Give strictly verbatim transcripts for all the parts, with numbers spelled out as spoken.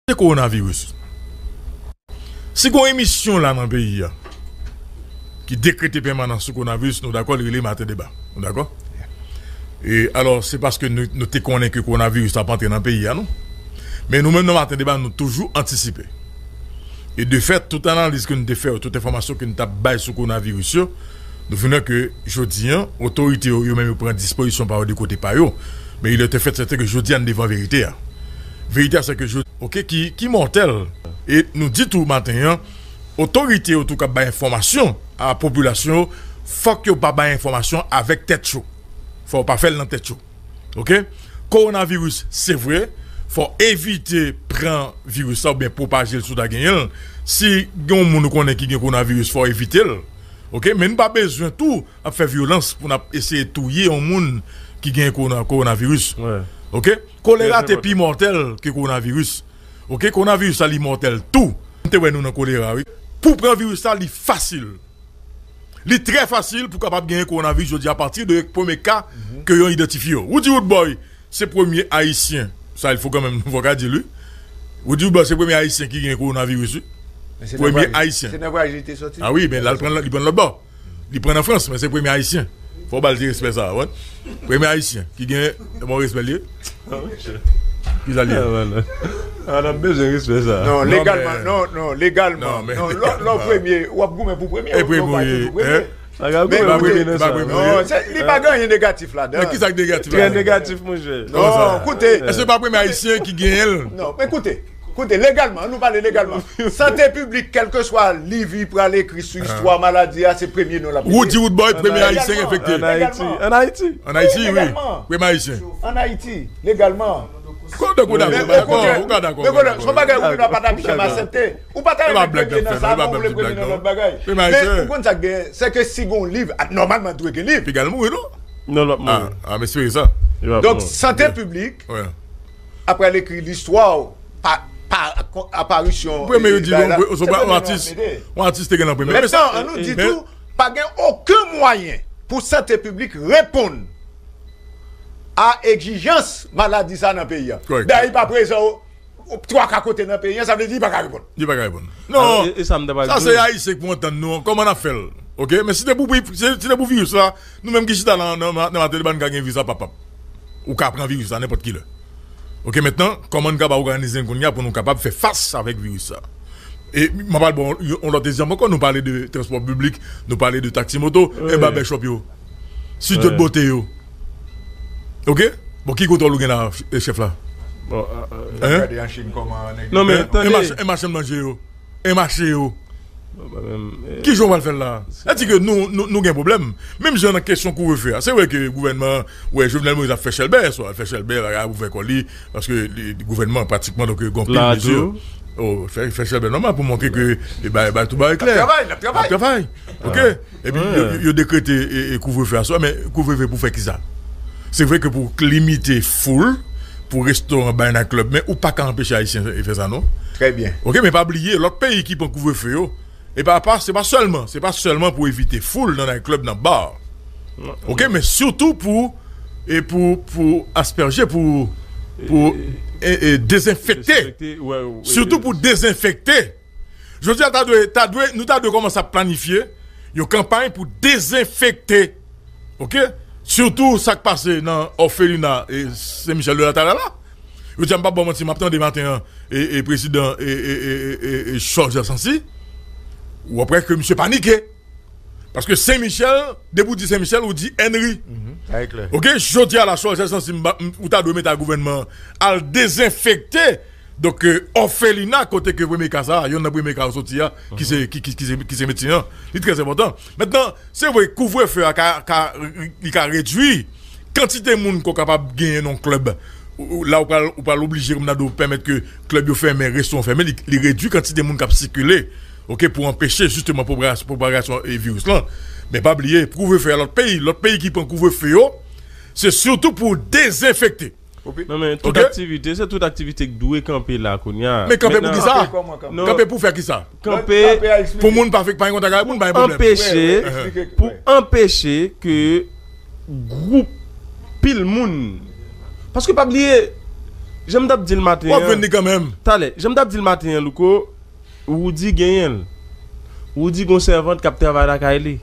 Se kowonaviris. Si gon emisyon la nan peyi a ki dekrete pèmanans sou kowonaviris, nou dakò, li rele Maten Deba. Nou dakò? E alò, se paske nou, nou te konnen ke kowonaviris la ap antre nan peyi a, non? Men nou menm nan Maten Deba, nou toujou antisipe. E de fèt, tout analiz ke nou te fè yo, tout enfòmasyon ke nou t ap bay sou kowonaviris yo, nou vin wè ke jodi a, otorite yo, yo menm yo pran dispozisyon pa yo de kote pa yo. Men il était fait, sèten ke jodi a, nou devan verite a. Verite a, se ke jodi, oke, ki, ki mòtèl. E nou di tou maten an, otorite yo tou k ap bay enfòmasyon a popilasyon yo, fòk yo pa bay enfòmasyon avèk tèt cho. Fò yo pa fè l nan tèt cho. Oke? Kowonaviris, se vre, fò evite pran viris la oubyen pwopaje l si w ta genyen l. Si gen yon moun ou konnen ki gen kowonaviris, fò evite l. Oke? Men nou pa bezwen tou ap fè vyolans pou n ap eseye touye yon moun ki gen kowona-, kowonaviris. Oke? Kolera te pi mòtèl ke kowonaviris. Oke, kowonaviris la, li mòtèl tou. M te wè nou nan kolera, wi. Pou pran viris la, li fasil. Li trè fasil pou kapab genyen kowonaviris jodi a, apati de premye ka ke yo idantifye yo. Woody Woodboy, se premye Ayisyen. Sa, il faut quand même, fò ka di l, wi. Woody Woodboy, se premye Ayisyen ki genyen kowonaviris, wi. Premye Ayisyen. Se nan vwayaj li te soti. A wi, men la, li pran, li pran lòt bò. Li pran nan Frans, men se premye Ayisyen. Fò w ba l ti respè sa a, wè. Premye Ayisyen ki gen bon respè li ye. Ki sa li ye? A, n ap bezwen respè sa a. Non, legalman, non, non, legalman. Non, lè w premye, w ap goumen pou premye. E premye, hein? Men koute, non, se, li pa gen anyen negatif ladan. Men ki sa k negatif la? Trè negatif, monchè. Non, koute. Èske pa premye Ayisyen ki genyen l? Non, men koute. Koute, legalman, ann nou pale legalman. Sante piblik, kèlkeswa liv li pral ekri sou istwa maladi a, se premye non l ap ekri. Woody Woodboy, premye Ayisyen enfekte. Ann Ayiti. Ann Ayiti. Ann Ayiti, wi. Premye Ayisyen. Ann Ayiti, legalman. Kote ou dakò? Ou ka dakò. Men kote, se yon bagay ou menm la pa t ap janm aksepte. Ou pa ta renmen premye nan sa, men ou vle premye nan lòt bagay. Men ou konn sa k gen, se ke si gen yon liv, nòmalman dwe gen liv. Piga l mouri, non? Non, l ap mouri. A, m espere sa. Donk, sante piblik, apre l ekri listwa w pa, pa aparisyon. Premye yo di, yon atis, yon atis te gen nan premye. Mentnan, ann nou di tou, pa gen okenn mwayen pou sante piblik reponn a egzijans maladi sa nan peyi a. Dayè, li pa prezan twa ka kote nan peyi a, sa vle di li pa ka reponn. Li pa ka reponn. Non, sa se Ayisyen ki pou antann nou, kòman n ap fè l? Oke, men si te pou, si te pou viris la, nou menm ki chita nan, nan, nan Maten Deba, n ka gen viris la, pap, pap. Ou ka pran viris la nenpòt ki lè. Oke, mentnan, kòman n kapab òganize n kounye a pou nou kapab fè fas avèk viris sa? E m ap al ba w yon, yon lòt egzanp ankò, nou pale de transpò piblik, nou pale de taksi moto, e babèchòp yo. Si dòt bote yo. Oke? Bon, ki kontwòl ou gen la, chèf la? Bon, gade an Chin kòman nèg yo. Non, men tande. E machann manje yo. E mache yo. Kijan w pral fè l la? Sa di ke nou, nou, nou gen pwoblèm. Menm jan nan kesyon kouvrefe a. Se vre ke gouvènman, wè, Jovenel Moïse ap fè chèlbè, swa l fè chèlbè, bagay ap ouvè kò li, paske li, li gouvènman pratikman, donk, gon pil mezi. Oh, fè, fè chèlbè nòmal pou montre ke e bay, bay tou bagay klè. L ap travay, l ap travay. L ap travay. Oke? Epi yo, yo, yo dekrete e, e kouvrefe a swa, men kouvrefe pou fè kisa? Se vre ke pou limite foul, pou restoran, bay, night club, men ou pa ka anpeche Ayisyen fè sa, non? Trè byen. Oke, men pa bliye, lòt peyi ki pran kouvrefe yo, e pa, pa, se pa sèlman, se pa sèlman pou evite foul nan night club, nan bar. Oke, men sitou pou, e pou, pou aspèje, pou, pou e, e, dezenfekte. Sitou pou dezenfekte. Jodi a, ta dwe, ta dwe, nou ta dwe kòmanse ap planifye yon kanpay pou dezenfekte, oke? Sitou sa k pase nan òfelina e Sen Michèl de la Talè la. Jodi a, m p ap ba w manti, m ap tande maten an e, e prezidan e, e, e, e, e Georges Sancy, w ap wè ke misye panike. Paske Sen Michèl, depi w di Sen Michèl, ou di Henry. Oke, jodi a la, Georges Sancy, m ba, m, ou ta dwe mete a gouvènman an al dezenfekte. Donk, e, òfelina, kote ke premye ka sa a, yonn nan premye ka yo soti a, ki se, ki, ki, ki se, ki se medsen an, li trè enpòtan. Mentnan, se vre, kouvrefe a ka, ka, li ka redui kantite moun ke w kapab genyen nan yon klèb. Ou, ou, la, ou pral, ou pral oblije, kòm n a di w, pèmèt ke klèb yo fèmen, restoran fèmen, li, li redui kantite moun k ap sikile, oke, pou anpeche, jisteman, pwopaga-, pwopagasyon, e, viris lan. Men pa bliye, kouvrefe a lòt peyi, lòt peyi ki pran kouvrefe yo, se sitou pou dezenfekte. Non, men tout aktivite, se tout aktivite k dwe kanpe la kounye a. Men kanpe pou kisa? Kanpe pou fè kisa? Kanpe pou moun pa fè, pa gen kontak avèk moun, pa gen pwoblèm. Anpeche, pou anpeche ke gwoup pil moun. Paske pa bliye, Jan m t ap di l maten an. W ap jwenn li kanmenm. Talè, jan m t ap di l maten an, Louko, Roody genyen l. Roody gon sèvant k ap travay lakay li.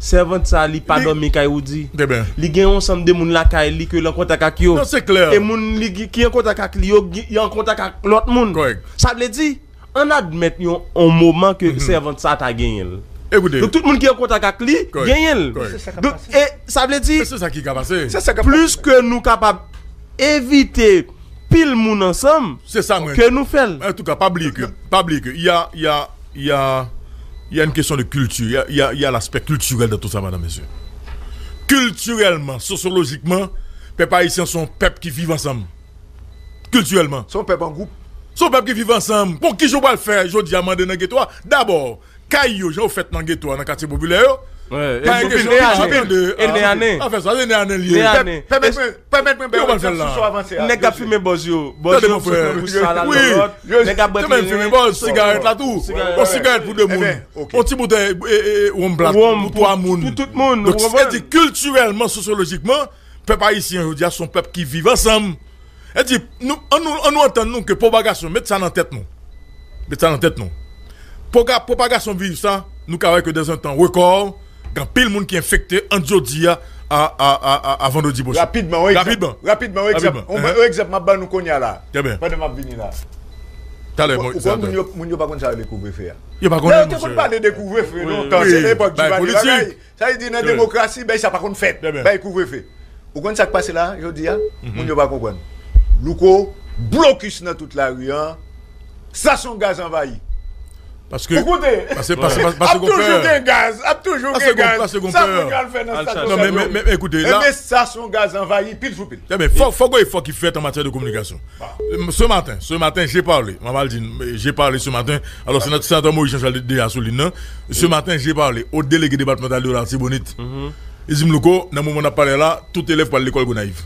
Sèvant sa, li pa dòmi kay Roody. Li gen yon sanm de moun lakay li ke l an kontak ak yo. E moun li ki an kontak ak li yo, li an kontak ak lòt moun. Sa vle di, ann admèt yon, yon moman ke sèvant sa ta genyen l. Donk, tout moun ki an kontak ak li, genyen l. Donk, e sa vle di, plis ke nou kapab evite pil moun ansanm, ke nou fè l. Antouka, pa bliye ke, pa bliye ke, il y a, il y a, il y a, il y a une question de culture, il y a, il y a, il y a l'aspect culturel dans tout ça, madame, messieurs. Kiltirèlman, sosyolojikman, pèp ayisyen se yon pèp ki viv ansanm. Kiltirèlman. Se yon pèp an gwoup. Se yon pèp ki viv ansanm. Bon, kijan w pral fè jodi a mande nan geto a? Dabò, kay yo, jan yo fèt nan geto a, nan katye popilè yo, pa gen kesyon ki ap tande. E nen a nen. Afè sa, se nen a nen l ye. Pèmèt mwen, pèmèt mwen bay yon egzanp sou sa w avanse a. Nèg k ap fimen bòz yo. Bòz yo, bòz sa la lòt. Nèg k ap bwè kleren. Fimen bòz, sigarèt la tou. Yon sigarèt pou de moun. Yon ti boutèy wonm plat pou twa moun. Pou tout moun. Donk, se di kiltirèlman, sosyolojikman, pèp ayisyen jodi a se yon pèp ki viv ansanm. E di, nou, an nou, an nou antann nou ke pwopagasyon, met sa nan tèt nou. Met sa nan tèt nou. Pwoga-, pwopagasyon viris sa, nou ka wè ke dans un temps record, gen anpil moun ki enfekte ant jodi a a, a, a, a, a vandredi pwochen. Rapidman, yon egzanp. Rapidman, yon egzanp. Yon, yon egzanp m ap ban nou kounye a la. Pandan m ap vini la. Talè, bon, bon, moun yo, moun yo pa konn sa yo rele kouvrefe a. Yo pa konnen, monchè. Yo te konn pale de kouvrefe lontan, se epòk Duvalier bagay. Sa vle di nan demokrasi, bay sa pa konn fèt. Bay kouvrefe. Ou konn sa k pase la, jodi a? Moun yo pa konprann. Louko, blokis nan tout lari an, estasyon gaz anvayi. Paske, ou koute? Paske, paske, paske ap toujou gen gaz, ap toujou gen gaz. Sa moun yo al fè nan estasyon gaz anvayi? Ebyen, estasyon gaz anvayi, pil sou pil. Ebyen, fò, fò gen efò ki fèt an matyè de kominikasyon. Ce matin, ce matin, j'ai parlé. Mwen pral di, j'ai parlé ce matin. Alò, senatè, senatè Moïse Jean Charles deja sou liy nan. Ce matin, j'ai parlé au délégué départemental de l'Artibonite. Li di m, Louko, nan moman n ap pale la, tout elèv pral lekòl Gonayiv.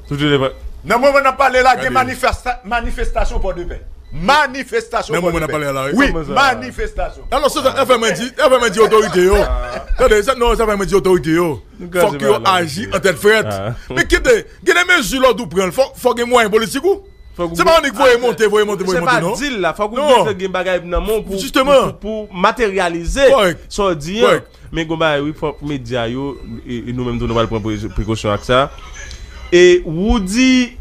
Tout elèv. Nan moman n ap pale la, gen manifesta-, manifestasyon Pòdepè. Manifestasyon Pòdepè. Nan moman n ap pale la, wi. Wi, manifestasyon. Alò, se sa, sa fè mwen di, sa fè mwen di otorite yo. Tande, sa, non, sa fè mwen di otorite yo. Fòk yo aji an tèt frèt. Men kite, gen de mezi lòd ou pran, fò, fò gen mwayen politik ou. Se pa annik voye monte, voye monte, voye monte, non. Se pa dil la, fòk ou gentan gen bagay nan men w pou, pou, pou materyalize sa w di an. Men gon bagay, wi, fòk medya yo, e, e nou menm tou, nou pral pran pre-, prekosyon ak sa. E Roody,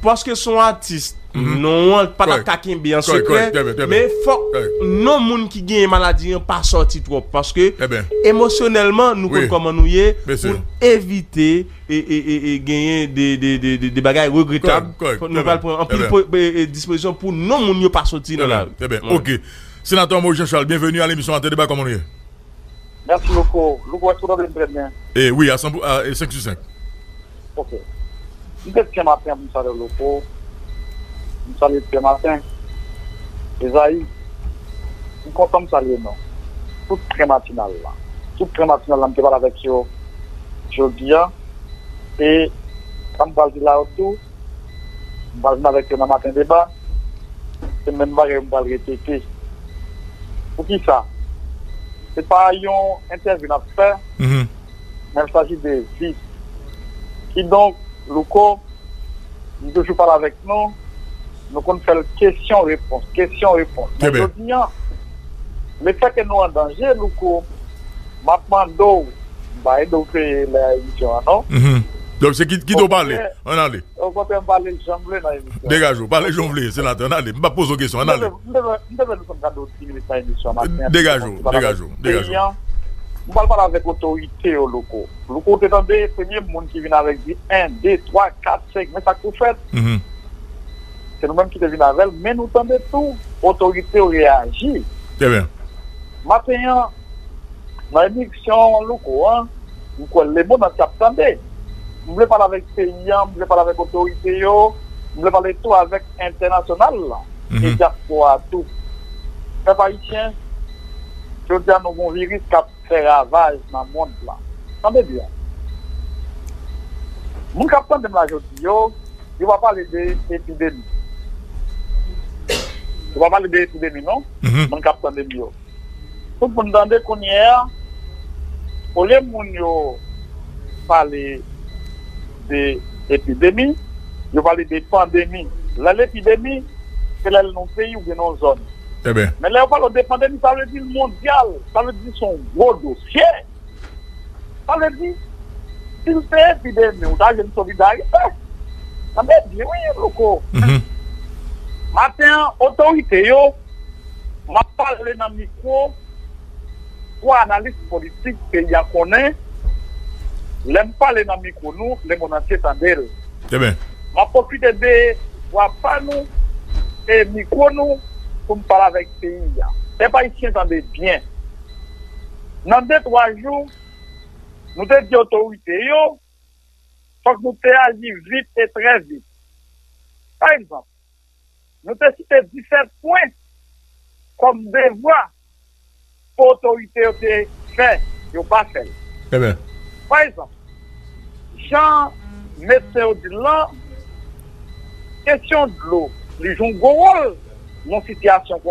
paske se yon atis, non an pa t ap ka kenbe an sekrè, men fòk non moun ki genyen maladi an pa sòti twòp, paske emosyonèlman, nou konn kòman nou ye, pou n evite e, e, e, e genyen de, de, de, de, de bagay regretab. Fòk nou pral pran anpil po-, e, e, dispozisyon pou non moun yo pa soti nan lari. Ebyen, ok. Senatè Moïse Jean Charles, bienvenue à l'émission Maten Deba, kòman nou ye? Mèsi, Louko. Louko, èske w tande m trè byen? E wi, a san pou, a, e senk sou senk. Ok. M te tyen maten an pou m salye Louko. M salye Tyen Maten. Ezayi, m kontan m salye nou. Tout tren matinal la. Tout tren matinal la, m te pale avèk yo jodi a. E sa m pral di la yo tou, m pral vin avèk yo nan Maten Deba. Se menm bagay yo m pral repete. Poukisa? Se pa yon entèvyou n ap fè, men il s'agit de vie. Kidonk, Louko, m toujou pale avèk nou, nou konn fè l kesyon repons, kesyon repons. Men jodi a, lefètke nou an danje, Louko, m ap mande w, m pa ede w kreye lè a emisyon an, non. Donk, se ki, kite w pale. Ann ale. Okontrè, m pale jan m vle nan emisyon an. Degaje w, pale jan w vle, senatè, ann ale. M p ap poze w kesyon, ann ale. M te vle, m te vle nou fè m gade w ti minit nan emisyon maten an. Degaje w, degaje w, degaje w. M pral pale avèk otorite yo, Louko. Louko, ou te tande premye moun ki vin avèk di en, de, twa, kat, senk, men sa k pou fèt. Se nou menm ki te vin avè l, men nou tande tou otorite yo reyaji. Trè byen. Maten an, nan emisyon Louko an, m kwè lemonn antye ap tande. M vle pale avèk peyi an, m vle pale avèk otorite yo, m vle pale tou avèk entènasyonal lan e dyaspora a tou. Pèp ayisyen, jodi a nou gen yon viris k ap fè ravaj nan mond lan. Tande byen. Moun k ap tande m la jodi yo, yo pa pale de epidemi. Yo pa pale de epidemi, non. Moun k ap tande m yo. Tout moun tande kounye a, olye moun yo pale de epidemi, yo pale de pandemi. Lè l epidemi, se lè l nan yon peyi oubyen nan yon zòn. Men lè yo pale de pandemi, sa vle di l mondyal. Sa vle di se yon gwo dosye. Sa vle di, si l te epidemi, ou ta jwenn solidarite. Tande byen, wi, Louko. Maten an, otorite yo, m ap pale nan mikwo pou analis politik peyi a konnen, lè m pale nan mikwo nou, lemonn antye tande l. M ap pwofite de vwa pa nou e mikwo nou pou m pale avèk peyi a. Pèp ayisyen, tande byen. Nan de, twa jou, nou te di otorite yo, fòk nou te aji vit e trè vit. Pa egzanp, nou te site disèt pwen kòm devwa pou otorite yo te fè, yo pa fè l. Pa egzanp, jan medsen yo di l lan, kesyon dlo, li jwe yon gwo wòl nan sitiyasyon